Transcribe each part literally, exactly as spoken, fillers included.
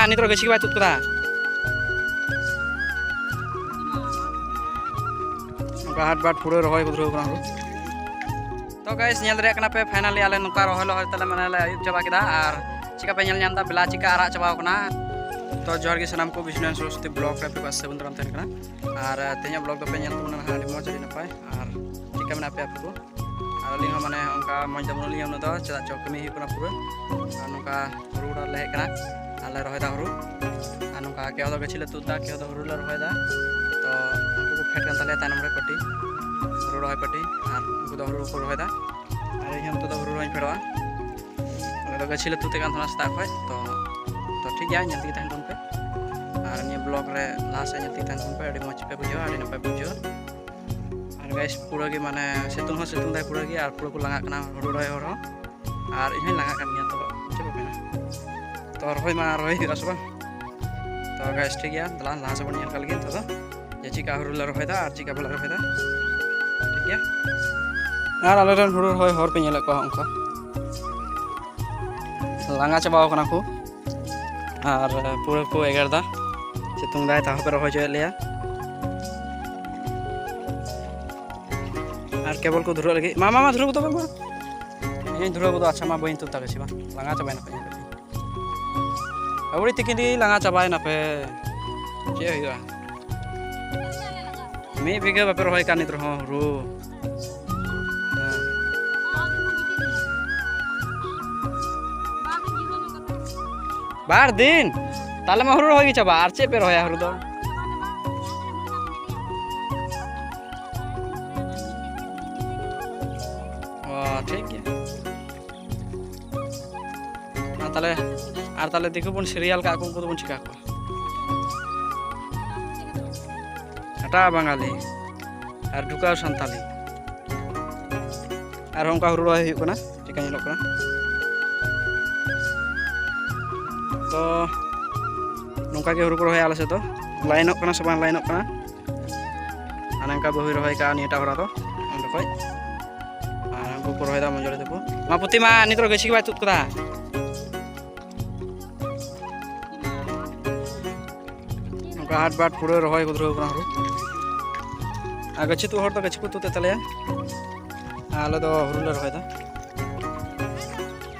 ᱱᱤᱛᱚᱜ ᱜᱟᱹᱪᱷᱤ ᱜᱮ ᱵᱟᱭ ᱛᱩᱫ ᱠᱟᱫᱟ᱾ ᱱᱚᱝᱠᱟ ᱦᱟᱴ ᱵᱟᱴ ᱯᱩᱨᱟᱹ ᱨᱚᱦᱚᱭ ᱠᱚ ᱫᱷᱩᱨᱟᱹᱣ ᱠᱟᱱᱟ ᱠᱚ᱾ ᱛᱚ ᱜᱟᱭᱥ, ᱧᱮᱞ ᱫᱟᱲᱮᱭᱟᱜ ᱠᱟᱱᱟ ᱯᱮ, ᱯᱷᱟᱭᱱᱟᱞᱤ ᱟᱞᱮ ᱱᱚᱝᱠᱟ ᱨᱚᱦᱚᱭ ᱨᱚᱦᱚᱭ ᱛᱮᱞᱮ ᱢᱟᱱᱮ ᱞᱮ ᱟᱹᱭᱩᱵ ᱪᱟᱵᱟ ᱠᱮᱫᱟ᱾ ᱟᱨ ᱪᱤᱠᱟ ᱯᱮ ᱧᱮᱞ ᱧᱟᱢ ᱮᱫᱟ, ᱵᱮᱞᱟ ᱪᱤᱠᱟ ᱟᱨᱟᱜ ᱪᱟᱵᱟᱣ ᱠᱟᱱᱟ᱾ ᱛᱚ ᱡᱚᱦᱟᱨ ᱜᱮ ᱥᱟᱱᱟᱢ ᱠᱚ, ᱵᱤᱥᱱᱩ ᱥᱚᱨᱚᱥᱚᱛᱤ ᱵᱞᱚᱜ ᱨᱮ ᱟᱯᱮ ᱠᱚ ᱥᱟᱹᱜᱩᱱ ᱫᱟᱨᱟᱢ ᱛᱟᱦᱮᱱ ᱠᱟᱱᱟ᱾ ᱟᱨ ᱛᱮᱦᱮᱧᱟᱜ ᱵᱞᱚᱜ ᱫᱚᱯᱮ ᱧᱮᱞ ᱛᱟᱵᱚᱱᱟ ᱱᱟᱦᱟᱜ, ᱟᱹᱰᱤ ᱢᱚᱡᱽ, ᱟᱹᱰᱤ ᱱᱟᱯᱟᱭ᱾ ᱟᱨ ᱪᱮᱫ ᱞᱮᱠᱟ ᱢᱮᱱᱟᱜ ᱯᱮᱭᱟ ᱟᱯᱮ ᱠᱚ? ᱟᱨ ᱟᱹᱞᱤᱧ ᱦᱚᱸ ᱢᱟᱱᱮ ᱚᱱᱠᱟ ᱢᱚᱡᱽ ᱫᱚ ᱵᱟᱹᱱᱩᱜ ᱞᱤᱧᱟ ᱩᱱᱟᱹᱜ ᱫᱚ, ᱪᱮᱫᱟᱜ ᱪᱚ ᱠᱟᱹᱢᱤ ᱦᱩᱭᱩᱜ ᱠᱟᱱᱟ ᱯᱩᱨᱟᱹ᱾ ᱟᱨ ᱱᱚᱝᱠᱟ ᱦᱩᱲᱩ ᱜᱚᱰᱟ ᱨᱮᱞᱮ ᱦᱮᱡ ᱠᱟᱱᱟ, ᱟᱨ ᱞᱮ ᱨᱚᱦᱚᱭᱮᱫᱟ ᱦᱩᱲᱩ᱾ ᱟᱨ ᱱᱚᱝᱠᱟ ᱠᱮᱣ ᱫᱚ ᱜᱟᱹᱪᱷᱤ ᱞᱮ ᱛᱩᱫ ᱮᱫᱟ, ᱠᱮᱣ ᱫᱚ ᱦᱩᱲᱩ ᱞᱮ ᱨᱚᱦᱚᱭᱮᱫᱟ᱾ ᱛᱚ ᱩᱱᱠᱩ ᱠᱚ ᱯᱷᱮᱰ ᱠᱟᱱ ᱛᱟᱞᱮᱭᱟ ᱛᱟᱭᱱᱚᱢ ᱨᱮ ᱯᱟᱹᱴᱤ, ᱦᱩᱲᱩ ᱨᱚᱦᱚᱭ ᱯᱟᱹᱴᱤ, ᱟᱨ ᱩᱱᱠᱩ ᱫᱚ ᱦᱩᱲᱩ ᱠᱚ ᱨᱚᱦᱚᱭᱮᱫᱟ᱾ ᱟᱨ ᱤᱧ ᱦᱚᱸ ᱱᱤᱛᱚᱜ ᱫᱚ ᱦᱩᱲᱩ ᱨᱚᱦᱚᱭ ᱤᱧ ᱯᱷᱮᱰᱚᱜᱼᱟ᱾ ᱟᱞᱮ ᱫᱚ ᱜᱟᱹᱪᱷᱤ ᱞᱮ ᱛᱩᱫ ᱮᱫ ᱠᱟᱱ ᱛᱟᱦᱮᱱᱟ ᱥᱮᱛᱟᱜ ᱠᱷᱚᱱ᱾ ᱛᱚ, ᱛᱚ ᱴᱷᱤᱠ ᱜᱮᱭᱟ, ᱧᱮᱞ ᱛᱮᱜᱮ ᱛᱟᱦᱮᱱ ᱛᱟᱵᱚᱱ ᱯᱮ᱾ ᱟᱨ ᱱᱤᱭᱟᱹ ᱵᱞᱚᱜ ᱨᱮ ᱞᱟᱦᱟ ᱥᱮᱫ ᱧᱮᱞ ᱛᱮᱜᱮ ᱛᱟᱦᱮᱱ ᱛᱟᱵᱚᱱ ᱯᱮ, ᱟᱹᱰᱤ ᱢᱚᱡᱽ ᱯᱮ ᱵᱩᱡᱷᱟᱹᱣᱟ, ᱟᱹᱰᱤ ᱱᱟᱯᱟᱭ ᱯᱮ ᱵᱩᱡᱷᱟᱹᱣᱟ᱾ ᱟᱨ ᱜᱟᱭᱥ, ᱯᱩᱨᱟᱹ ᱜᱮ ᱢᱟᱱᱮ ᱥᱤᱛᱩᱝ ᱦᱚᱸ ᱥᱤᱛᱩᱝ ᱫᱟᱭ ᱯᱩᱨᱟᱹ ᱜᱮ, ᱟᱨ ᱯᱩᱨᱟᱹ ᱠᱚ ᱞᱟᱸᱜᱟᱜ ᱠᱟᱱᱟ ᱦᱩᱲᱩ ᱨᱚᱦᱚᱭ ᱦᱚᱲ ᱦᱚᱸ᱾ ᱟᱨ ᱤᱧ ᱦᱚᱸᱧ ᱞᱟᱸᱜᱟᱜ ᱠᱟᱱ ᱜᱮᱭᱟ, ᱛᱚ ᱪᱮᱫ ᱠᱚ ᱢᱮᱱᱟ, ᱛᱚ ᱨᱚᱦᱚᱭ ᱢᱟ ᱨᱚᱦᱚᱭ ᱦᱩᱭᱩᱜᱼᱟ ᱥᱮ ᱵᱟᱝ? ᱛᱚ ᱜᱟᱭᱥ, ᱴᱷᱤᱠ ᱜᱮᱭᱟ, ᱫᱮᱞᱟ ᱞᱟᱦᱟ ᱥᱮᱫ ᱵᱚᱱ ᱧᱮᱞ ᱠᱟᱜ ᱞᱮᱜᱮ ᱱᱤᱛᱚᱜ ᱫᱚ, ᱡᱮ ᱪᱮᱫᱠᱟ ᱦᱩᱲᱩ ᱞᱮ ᱨᱚᱦᱚᱭᱮᱫᱟ ᱟᱨ ᱪᱮᱫᱠᱟ ᱵᱟᱞᱮ ᱨᱚᱦᱚᱭᱮᱫᱟ᱾ ᱴᱷᱤᱠ ᱜᱮᱭᱟ, ᱟᱨ ᱟᱞᱮ ᱨᱮᱱ ᱦᱩᱲᱩ ᱨᱚᱦᱚᱭ ᱦᱚᱲ ᱯᱮ ᱧᱮᱞᱮᱫ ᱠᱚᱣᱟ ᱚᱱᱠᱟ ᱞᱟᱸᱜᱟ ᱪᱟᱵᱟᱣ ᱠᱟᱱᱟ ᱠᱚ, ᱟᱨ ᱯᱩᱨᱟᱹ ᱠᱚ ᱮᱜᱮᱨ ᱫᱟ, ᱥᱤᱛᱩᱝ ᱫᱟᱭ ᱛᱟᱣ ᱦᱚᱸᱯᱮ ᱨᱚᱦᱚᱭ ᱦᱚᱪᱚᱭᱮᱫ ᱞᱮᱭᱟ᱾ ᱟᱨ ᱠᱮᱵᱚᱞ ᱠᱚ ᱫᱷᱩᱨᱟᱹᱜ ᱞᱟᱹᱜᱤᱫ, ᱢᱟ, ᱢᱟ, ᱢᱟ, ᱫᱷᱩᱨᱟᱹᱣ ᱜᱚᱫᱚᱜ ᱢᱮ, ᱢᱟ᱾ ᱤᱧ ᱫᱷᱩᱨᱟᱹᱣ ᱜᱚᱫᱚᱜ, ᱟᱪᱪᱷᱟ, ᱢᱟ, ᱵᱟᱹᱧ ᱛᱩᱫ ᱛᱟᱠᱚ ᱥᱮ ᱵᱟᱝ, ᱞᱟᱸᱜᱟ ᱪᱟᱵᱟᱭᱮᱱᱟ ᱠᱚ ᱧᱮᱞ ᱠᱟᱛᱮ᱾ ᱟᱹᱣᱲᱤ ᱛᱤᱠᱤᱱ ᱨᱮᱜᱮ ᱞᱟᱸᱜᱟ ᱪᱟᱵᱟᱭᱮᱱᱟ ᱯᱮ, ᱪᱮᱫ ᱦᱩᱭᱩᱜᱼᱟ? ᱢᱤᱫ ᱵᱤᱜᱷᱟᱹ ᱵᱟᱯᱮ ᱨᱚᱦᱚᱭ ᱠᱟᱜ ᱱᱤᱛ ᱨᱮᱦᱚᱸ ᱦᱩᱲᱩ᱾ ᱦᱮᱸ᱾ ᱵᱟᱨ ᱫᱤᱱ? ᱛᱟᱦᱞᱮ ᱢᱟ ᱦᱩᱲᱩ ᱨᱚᱦᱚᱭ ᱜᱮ ᱪᱟᱵᱟᱜᱼᱟ, ᱟᱨ ᱪᱮᱫ ᱯᱮ ᱨᱚᱦᱚᱭᱟ ᱦᱩᱲᱩ ᱫᱚ? ᱚ, ᱴᱷᱤᱠ ᱜᱮᱭᱟ᱾ ᱟᱨ ᱛᱟᱦᱞᱮ, ᱟᱨ ᱛᱟᱦᱞᱮ ᱫᱤᱠᱩ ᱵᱚᱱ ᱥᱤᱨᱤᱭᱟᱞ ᱠᱟᱜ ᱠᱚ, ᱩᱱᱠᱩ ᱫᱚᱵᱚᱱ ᱪᱤᱠᱟ ᱠᱚᱣᱟ? ᱦᱟᱴᱟᱜ ᱵᱟᱝᱟᱞᱤ ᱟᱨ ᱰᱷᱩᱠᱟᱣ ᱥᱟᱱᱛᱟᱞᱤ᱾ ᱟᱨᱦᱚᱸ ᱚᱱᱠᱟ ᱦᱩᱲᱩ ᱨᱚᱦᱚᱭ ᱦᱩᱭᱩᱜ ᱠᱟᱱᱟ, ᱪᱮᱠᱟ ᱧᱮᱞᱚᱜ ᱠᱟᱱᱟ᱾ ᱛᱚ ᱱᱚᱝᱠᱟ ᱜᱮ ᱦᱩᱲᱩ ᱠᱚ ᱨᱚᱦᱚᱭᱟ ᱟᱞᱮ ᱥᱮᱫ ᱫᱚ᱾ ᱞᱟᱭᱤᱱᱚᱜ ᱠᱟᱱᱟ ᱥᱮ ᱵᱟᱝ ᱞᱟᱭᱤᱱᱚᱜ ᱠᱟᱱᱟ, ᱟᱨ ᱱᱚᱝᱠᱟ ᱵᱟᱹᱦᱩᱭ ᱨᱚᱦᱚᱭ ᱠᱟᱜᱼᱟ ᱱᱤᱭᱟᱹᱴᱟᱜ ᱦᱚᱨᱟ ᱫᱚ ᱚᱸᱰᱮ ᱠᱷᱚᱡ᱾ ᱟᱨ ᱩᱱᱠᱩ ᱠᱚ ᱨᱚᱦᱚᱭᱮᱫᱟ ᱢᱚᱡᱚᱲᱤ ᱛᱟᱠᱚ᱾ ᱢᱟ ᱯᱩᱛᱤ ᱢᱟ ᱱᱤᱛᱚᱜ ᱜᱟᱹᱪᱷᱤ ᱜᱮ ᱵᱟᱭ ᱛᱩᱫ ᱠᱟᱫᱟ᱾ ᱠᱟᱴ ᱵᱟᱴ ᱯᱩᱨᱟᱹ ᱨᱚᱦᱚᱭ ᱠᱚ ᱫᱷᱩᱨᱟᱹᱣ ᱠᱟᱱᱟ ᱦᱩᱲᱩ᱾ ᱟᱨ ᱜᱟᱹᱪᱷᱤ ᱛᱩᱫ ᱦᱚᱲ ᱫᱚ ᱜᱟᱹᱪᱷᱤ ᱠᱚ ᱛᱩᱫ ᱮᱫ ᱛᱟᱞᱮᱭᱟ, ᱟᱨ ᱟᱞᱮ ᱫᱚ ᱦᱩᱲᱩ ᱞᱮ ᱨᱚᱦᱚᱭᱮᱫᱟ᱾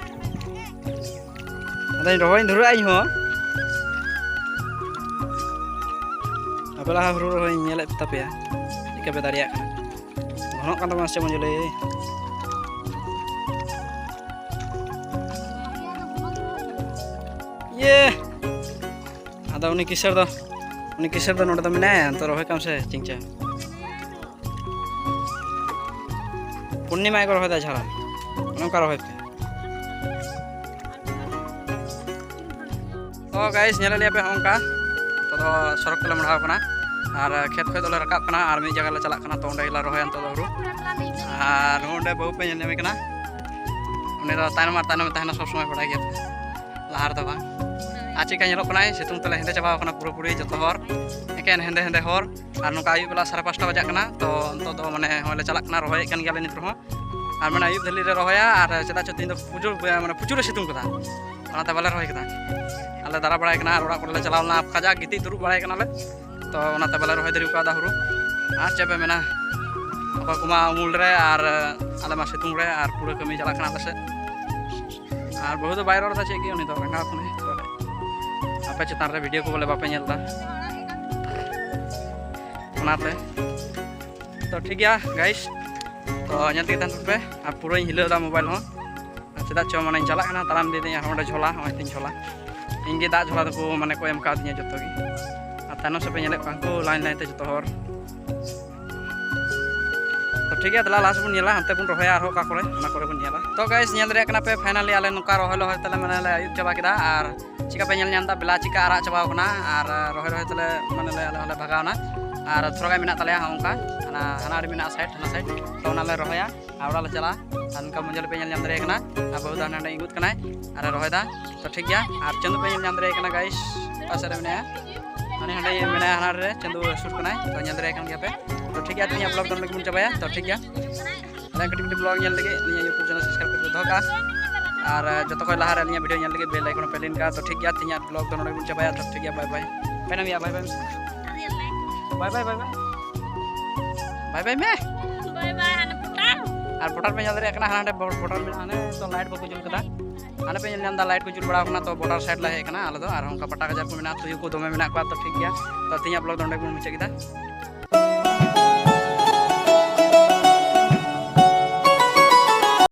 ᱟᱫᱚᱧ ᱨᱚᱦᱚᱭ ᱫᱷᱩᱨᱟᱹᱜᱼᱟ ᱤᱧ ᱦᱚᱸ᱾ ᱟᱯᱮ ᱞᱟᱦᱟ ᱦᱩᱲᱩ ᱨᱚᱦᱚᱭ ᱧᱮᱞᱮᱫ ᱛᱟᱯᱮᱭᱟ, ᱪᱮᱫ ᱞᱮᱠᱟ ᱯᱮ ᱫᱟᱲᱮᱭᱟᱜ ᱠᱟᱱᱟ᱾ ᱜᱷᱚᱱᱚᱜ ᱠᱟᱱ ᱛᱟᱵᱚᱱᱟ ᱥᱮ ᱢᱚᱡᱽ ᱞᱟᱹᱭ᱾ ᱤᱭᱮ! ᱟᱫᱚ ᱩᱱᱤ ᱠᱤᱥᱟᱹᱲ ᱫᱚ, ᱩᱱᱤ ᱠᱤᱥᱟᱹᱲ ᱫᱚ ᱱᱚᱰᱮ ᱫᱚ ᱢᱮᱱᱟᱭᱟ, ᱱᱤᱛᱚᱜ ᱨᱚᱦᱚᱭ ᱠᱟᱢ ᱥᱮ ᱪᱤᱝᱪᱟ᱾ ᱯᱩᱨᱱᱤᱢᱟ ᱜᱮᱠᱚ ᱨᱚᱦᱚᱭ ᱫᱟ ᱡᱷᱟᱲᱟᱢ, ᱚᱱᱮ ᱚᱱᱠᱟ ᱨᱚᱦᱚᱭ ᱯᱮ᱾ ᱛᱚ ᱜᱟᱭᱤᱥ, ᱧᱮᱞᱮᱫ ᱞᱮᱭᱟ ᱯᱮ ᱦᱚᱸᱜᱼᱚ ᱱᱚᱝᱠᱟ, ᱱᱤᱛᱚᱜ ᱫᱚ ᱥᱚᱲᱚᱠ ᱛᱮᱞᱮ ᱢᱚᱲᱦᱟᱣ ᱠᱟᱱᱟ ᱟᱨ ᱠᱷᱮᱛ ᱠᱷᱚᱡ ᱫᱚᱞᱮ ᱨᱟᱠᱟᱵ ᱠᱟᱱᱟ ᱟᱨ ᱢᱤᱫ ᱡᱟᱭᱜᱟ ᱞᱮ ᱪᱟᱞᱟᱜ ᱠᱟᱱᱟ᱾ ᱛᱚ ᱚᱸᱰᱮ ᱜᱮᱞᱮ ᱨᱚᱦᱚᱭᱟ ᱱᱤᱛᱚᱜ ᱫᱚ ᱦᱩᱲᱩ᱾ ᱟᱨ ᱱᱚᱰᱮ ᱵᱟᱹᱦᱩ ᱯᱮ ᱧᱮᱞ ᱧᱟᱢᱮ ᱠᱟᱱᱟ, ᱩᱱᱤ ᱫᱚ ᱛᱟᱭᱱᱚᱢ ᱟᱨ ᱛᱟᱭᱱᱚᱢ ᱮ ᱛᱟᱦᱮᱱᱟ ᱥᱚᱵᱽ ᱥᱚᱢᱚᱭ, ᱵᱟᱲᱟᱭ ᱜᱮᱭᱟ ᱯᱮ, ᱞᱟᱦᱟ ᱨᱮᱫᱚ ᱵᱟᱝ᱾ ᱟᱨ ᱪᱮᱫ ᱞᱮᱠᱟ ᱧᱮᱞᱚᱜ ᱠᱟᱱᱟᱭ, ᱥᱤᱛᱩᱝ ᱛᱮᱞᱮ ᱦᱮᱸᱫᱮ ᱪᱟᱵᱟᱣ ᱠᱟᱱᱟ ᱯᱩᱨᱟᱹᱯᱩᱨᱤ ᱡᱚᱛᱚ ᱦᱚᱲ, ᱮᱠᱮᱱ ᱦᱮᱸᱫᱮ ᱦᱮᱸᱫᱮ ᱦᱚᱲ᱾ ᱟᱨ ᱱᱚᱝᱠᱟ ᱟᱹᱭᱩᱵ ᱵᱮᱞᱟ ᱥᱟᱲᱮ ᱯᱟᱸᱪᱴᱟ ᱵᱟᱡᱟᱜ ᱠᱟᱱᱟ, ᱛᱚ ᱱᱤᱛᱚᱜ ᱫᱚ ᱢᱟᱱᱮ ᱦᱚᱸᱜᱼᱚᱭ ᱞᱮ ᱪᱟᱞᱟᱜ ᱠᱟᱱᱟ, ᱨᱚᱦᱚᱭᱮᱫ ᱠᱟᱱ ᱜᱮᱭᱟᱞᱮ ᱱᱤᱛ ᱨᱮᱦᱚᱸ᱾ ᱟᱨ ᱢᱟᱱᱮ ᱟᱹᱭᱩᱵ ᱫᱷᱟᱹᱵᱤᱡ ᱞᱮ ᱨᱚᱦᱚᱭᱟ, ᱟᱨ ᱪᱮᱫᱟᱜ ᱪᱚ ᱛᱮᱦᱮᱧ ᱫᱚ ᱯᱨᱚᱪᱩᱨ, ᱢᱟᱱᱮ ᱯᱨᱚᱪᱩᱨᱮ ᱥᱤᱛᱩᱝ ᱠᱟᱫᱟ, ᱚᱱᱟᱛᱮ ᱵᱟᱞᱮ ᱨᱚᱦᱚᱭ ᱠᱟᱫᱟ᱾ ᱟᱞᱮ ᱫᱟᱬᱟ ᱵᱟᱲᱟᱭ ᱠᱟᱱᱟ ᱟᱨ ᱚᱲᱟᱜ ᱠᱚᱨᱮ ᱞᱮ ᱪᱟᱞᱟᱣ ᱞᱮᱱᱟ, ᱠᱟᱡᱟᱠ ᱜᱤᱛᱤᱡ ᱫᱩᱲᱩᱵ ᱵᱟᱲᱟᱭ ᱠᱟᱱᱟᱞᱮ, ᱛᱚ ᱚᱱᱟᱛᱮ ᱵᱟᱞᱮ ᱨᱚᱦᱚᱭ ᱫᱟᱲᱮ ᱠᱟᱣᱫᱟ ᱦᱩᱲᱩ᱾ ᱟᱨ ᱪᱮᱫ ᱯᱮ ᱢᱮᱱᱟ, ᱚᱠᱚᱭ ᱠᱚᱢᱟ ᱩᱢᱩᱞ ᱨᱮ ᱟᱨ ᱟᱞᱮ ᱢᱟ ᱥᱤᱛᱩᱝ ᱨᱮ, ᱟᱨ ᱯᱩᱨᱟᱹ ᱠᱟᱹᱢᱤ ᱪᱟᱞᱟᱜ ᱠᱟᱱᱟ ᱟᱞᱮ ᱥᱮᱫ᱾ ᱟᱨ ᱵᱟᱹᱦᱩ ᱫᱚ ᱵᱟᱭ ᱨᱚᱲ ᱮᱫᱟ ᱪᱮᱫ ᱜᱮ, ᱩᱱᱤ ᱫᱚ ᱨᱟᱸᱜᱟᱣ ᱠᱟᱱᱟᱭ᱾ ᱟᱯᱮ ᱪᱮᱛᱟᱱ ᱨᱮ ᱵᱷᱤᱰᱤᱭᱳ ᱠᱚ ᱵᱚᱞᱮ ᱵᱟᱯᱮ ᱧᱮᱞ ᱮᱫᱟ, ᱚᱱᱟᱛᱮ᱾ ᱛᱚ ᱴᱷᱤᱠ ᱜᱮᱭᱟ ᱜᱟᱭᱤᱥ, ᱛᱚ ᱧᱮᱞ ᱛᱮᱜᱮ ᱛᱟᱦᱮᱱ ᱯᱮ᱾ ᱟᱨ ᱯᱩᱨᱟᱹᱧ ᱦᱤᱞᱟᱹᱣ ᱮᱫᱟ ᱢᱳᱵᱟᱭᱤᱞ ᱦᱚᱸ, ᱟᱨ ᱪᱮᱫᱟᱜ ᱪᱚ ᱢᱟᱱᱮᱧ ᱪᱟᱞᱟᱜ ᱠᱟᱱᱟ ᱛᱟᱲᱟᱢ ᱤᱫᱤᱭᱮᱫᱟᱹᱧ, ᱟᱨ ᱚᱸᱰᱮ ᱡᱷᱚᱞᱟ, ᱦᱚᱸᱜᱼᱚᱭ ᱛᱤᱧ ᱡᱷᱚᱞᱟ᱾ ᱤᱧ ᱜᱮ ᱫᱟᱜ ᱡᱷᱚᱞᱟ ᱫᱚᱠᱚ ᱢᱟᱱᱮ ᱠᱚ ᱮᱢ ᱠᱟᱣᱫᱤᱧᱟ ᱡᱚᱛᱚ ᱜᱮ᱾ ᱟᱨ ᱛᱟᱭᱱᱚᱢ ᱥᱮᱫ ᱯᱮ ᱧᱮᱞᱮᱫ ᱠᱚᱣᱟ ᱩᱱᱠᱩ ᱞᱟᱭᱤᱱ ᱞᱟᱭᱤᱱ ᱛᱮ ᱡᱚᱛᱚ ᱦᱚᱲ᱾ ᱛᱚ ᱴᱷᱤᱠ ᱜᱮᱭᱟ, ᱫᱮᱞᱟ ᱞᱟᱦᱟ ᱥᱮᱫ ᱵᱚᱱ ᱧᱮᱞᱟ, ᱦᱟᱱᱛᱮ ᱵᱚᱱ ᱨᱚᱦᱚᱭᱟ ᱟᱨᱦᱚᱸ ᱚᱠᱟ ᱠᱚᱨᱮ, ᱚᱱᱟ ᱠᱚᱨᱮ ᱵᱚᱱ ᱧᱮᱞᱟ᱾ ᱛᱚ ᱜᱟᱭᱤᱥ, ᱧᱮᱞ ᱫᱟᱲᱮᱭᱟᱜ ᱠᱟᱱᱟ ᱯᱮ, ᱯᱷᱟᱭᱱᱟᱞᱤ ᱟᱞᱮ ᱱᱚᱝᱠᱟ ᱨᱚᱦᱚᱭ ᱨᱚᱦᱚᱭ ᱛᱮᱞᱮ ᱢᱟᱱᱮ ᱞᱮ ᱟᱹᱭᱩᱵ ᱪᱟᱵᱟ ᱠᱮᱫᱟ᱾ ᱟᱨ ᱪᱮᱠᱟ ᱯᱮ ᱧᱮᱞ ᱧᱟᱢ ᱮᱫᱟ, ᱵᱮᱞᱟ ᱪᱮᱠᱟ ᱟᱨᱟᱜ ᱪᱟᱵᱟᱣ ᱠᱟᱱᱟ, ᱟᱨ ᱨᱚᱦᱚᱭ ᱨᱚᱦᱚᱭ ᱛᱮᱞᱮ ᱢᱟᱱᱮ ᱞᱮ ᱟᱞᱮ ᱦᱚᱸᱞᱮ ᱵᱷᱟᱜᱟᱣ ᱮᱱᱟ᱾ ᱟᱨ ᱛᱷᱚᱲᱟ ᱜᱟᱱ ᱢᱮᱱᱟᱜ ᱛᱟᱞᱮᱭᱟ ᱦᱚᱸᱜᱼᱚ ᱱᱚᱝᱠᱟ, ᱦᱟᱱᱟ ᱦᱟᱱᱟ ᱟᱹᱰᱤ ᱢᱮᱱᱟᱜᱼᱟ ᱥᱟᱭᱤᱰ, ᱦᱟᱱᱟ ᱥᱟᱭᱤᱰ, ᱛᱚ ᱚᱱᱟ ᱞᱮ ᱨᱚᱦᱚᱭᱟ᱾ ᱟᱨ ᱚᱲᱟᱜ ᱞᱮ ᱪᱟᱞᱟᱜᱼᱟ᱾ ᱟᱨ ᱱᱚᱝᱠᱟ ᱢᱚᱡᱽ ᱞᱮ ᱯᱮ ᱧᱮᱞ ᱧᱟᱢ ᱫᱟᱲᱮᱭᱟᱜ ᱠᱟᱱᱟ, ᱟᱨ ᱵᱟᱹᱦᱩ ᱫᱚ ᱦᱟᱱᱮ ᱦᱟᱸᱰᱮ ᱤᱸᱜᱩᱫ ᱠᱟᱱᱟᱭ ᱟᱨᱮ ᱨᱚᱦᱚᱭ ᱫᱟ᱾ ᱛᱚ ᱴᱷᱤᱠ ᱜᱮᱭᱟ, ᱟᱨ ᱪᱟᱸᱫᱩ ᱯᱮ ᱧᱮᱞ ᱧᱟᱢ ᱫᱟᱲᱮᱭᱟᱭ ᱠᱟᱱᱟ ᱜᱟᱭᱤᱥ, ᱚᱠᱟ ᱥᱮᱫ ᱨᱮ ᱢᱮᱱᱟᱭᱟ, ᱦᱟᱱᱮ ᱦᱟᱸᱰᱮ ᱢᱮᱱᱟᱭᱟ, ᱦᱟᱱᱟ ᱨᱮ ᱪᱟᱸᱫᱩ ᱥᱩᱨ ᱠᱟᱱᱟᱭ᱾ ᱛᱚ ᱧᱮᱞ ᱫᱟᱲᱮᱭᱟᱭ ᱠᱟᱱ ᱜᱮᱭᱟ ᱯᱮ᱾ ᱛᱚ ᱴᱷᱤᱠ ᱜᱮᱭᱟ, ᱛᱮᱦᱮᱧᱟᱜ ᱵᱞᱚᱜ ᱫᱚ ᱱᱚᱰᱮ ᱜᱮᱵᱚᱱ ᱪᱟᱵᱟᱭᱟ᱾ ᱛᱚ ᱴᱷᱤᱠ ᱜᱮᱭᱟ, ᱟᱞᱮ ᱠᱟᱹᱴᱤᱡ ᱠᱟᱹᱴᱤᱡ ᱵᱞᱚᱜ ᱧᱮᱞ ᱞᱟᱹᱜᱤᱫ ᱱᱤᱭᱟᱹ ᱤᱭᱩᱴᱩᱵᱽ ᱪᱮᱱᱮᱞ ᱥᱟᱵᱥᱠᱨᱟᱭᱤᱵ ᱠᱟᱛᱮ ᱫᱚᱦᱚ ᱠᱟᱜᱼᱟ᱾ ᱟᱨ ᱡᱚᱛᱚ ᱠᱷᱚᱱ ᱞᱟᱦᱟ ᱨᱮ ᱟᱹᱞᱤᱧᱟᱜ video ᱧᱮᱞ ᱞᱟᱹᱜᱤᱫ bell icon ᱯᱮ ᱞᱤᱱ ᱠᱟᱜᱼᱟ᱾ ᱛᱚ ᱴᱷᱤᱠ ᱜᱮᱭᱟ, ᱛᱮᱦᱮᱧᱟᱜ vlog ᱫᱚ ᱱᱚᱰᱮ ᱜᱮᱵᱚᱱ ᱪᱟᱵᱟᱭᱟ᱾ ᱛᱚ ᱴᱷᱤᱠ ᱜᱮᱭᱟ, bye bye᱾ ᱢᱮᱱᱟᱢ ᱜᱮᱭᱟ, bye bye᱾ Bye bye, bye bye᱾ Bye bye ᱢᱮ᱾ Bye bye, ᱦᱟᱱᱮ ᱯᱚᱴᱟᱞ᱾ ᱟᱨ ᱯᱚᱴᱟᱞ ᱯᱮ ᱧᱮᱞ ᱫᱟᱲᱮᱭᱟᱜ ᱠᱟᱱᱟ, ᱦᱟᱱᱟ ᱱᱟᱰᱮ ᱯᱚᱴᱟᱞ ᱢᱮᱱᱟᱜᱼᱟ, ᱦᱟᱱᱮ ᱛᱚ light ᱵᱟᱠᱚ ᱡᱩᱞ ᱠᱟᱫᱟ, ᱦᱟᱱᱮ ᱯᱮ ᱧᱮᱞ ᱧᱟᱢ ᱮᱫᱟ light ᱠᱚ ᱡᱩᱞ ᱵᱟᱲᱟ ᱟᱠᱟᱱᱟ᱾ ᱛᱚ border side ᱞᱮ ᱦᱮᱡ ᱟᱠᱟᱱᱟ ᱟᱞᱮ ᱫᱚ, ᱟᱨ ᱚᱱᱠᱟ ᱯᱟᱴᱟ ᱜᱟᱡᱟᱲ ᱠᱚ ᱢᱮᱱᱟᱜᱼᱟ, ᱛᱩᱭᱩ ᱠᱚ ᱫᱚᱢᱮ ᱢᱮᱱᱟᱜ ᱠᱚᱣᱟ᱾ ᱛᱚ ᱴᱷᱤᱠ ᱜᱮᱭᱟ, ᱛᱚ ᱛᱮᱦᱮᱧᱟᱜ vlog ᱫᱚ ᱱᱚᱰᱮ ᱜᱮᱵᱚᱱ ᱢᱩᱪᱟᱹᱫ ᱠᱮᱫᱟ᱾